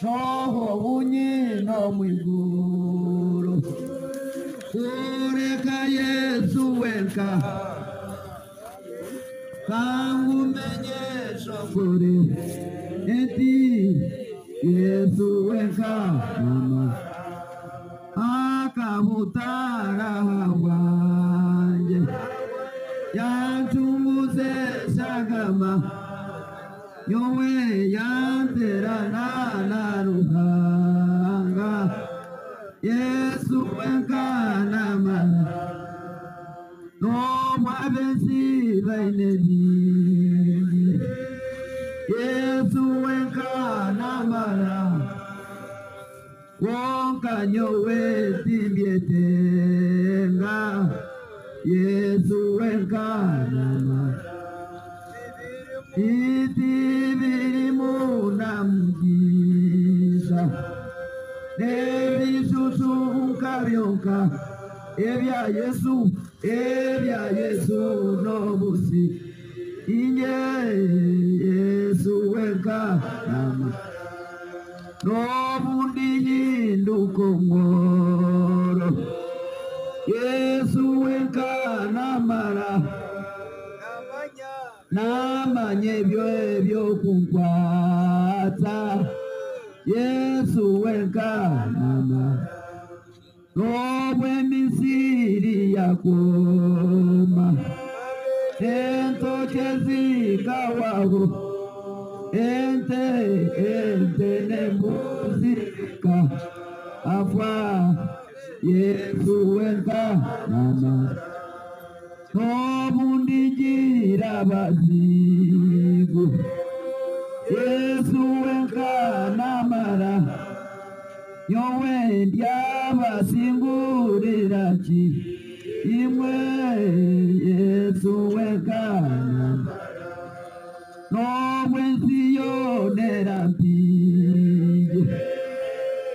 N'oha ou nyine omu iguru Kureka Yesu wenka Ka ngume nyeshongore Enti Yesu wenka Mama Akabutara ahabwangye Yancunguza eshagama Nyowe yanterana na Ruhanga, Yesu wenka namara, N'obu ab'ensi baine bingi, Yesu wenka namara, Kwonka nyowe timbyetenga, Yesu wenka namara. Tibirimu na mugisha N'ebishushu nka byonka Ebya Yesu, ebya Yesu n'obusi Inye Yesu wenka nama N'obu ndihinduka omworo Yesu wenka namara Naamanya ebyo eby'okunkwatsa, Yesu wenka naamanya. N'obu emisiri yakwoma, N'entookye zikahwaho, Ente, ente n'embuzi zikafa, Yesu wenka naamanya. N'obu ndigira abazigu, Yesu wenka naamara, Nyowe ndyabasingurira ki? Imwe Yesu wenka naamara. N'obu ensi yoona erampigye,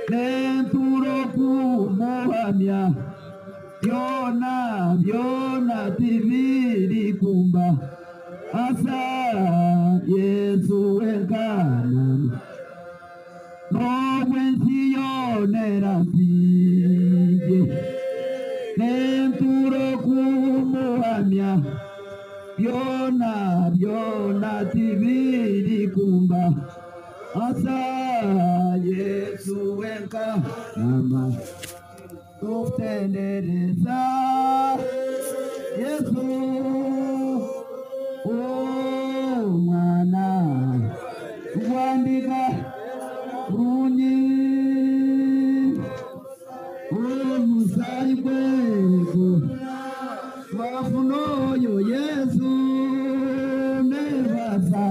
N'entuura okumuhamya, Byona byona tibirikumba asa Yesu wenka nama N'obu ensi yoona erampigye Nentuura okumuhamya Byona byona tibirikumba asa Yesu wenka nama. Tukutendereza Yesu Omwana gw'endiga kurungi Omusaayi gwe twafuna oyo Yesu nebaza.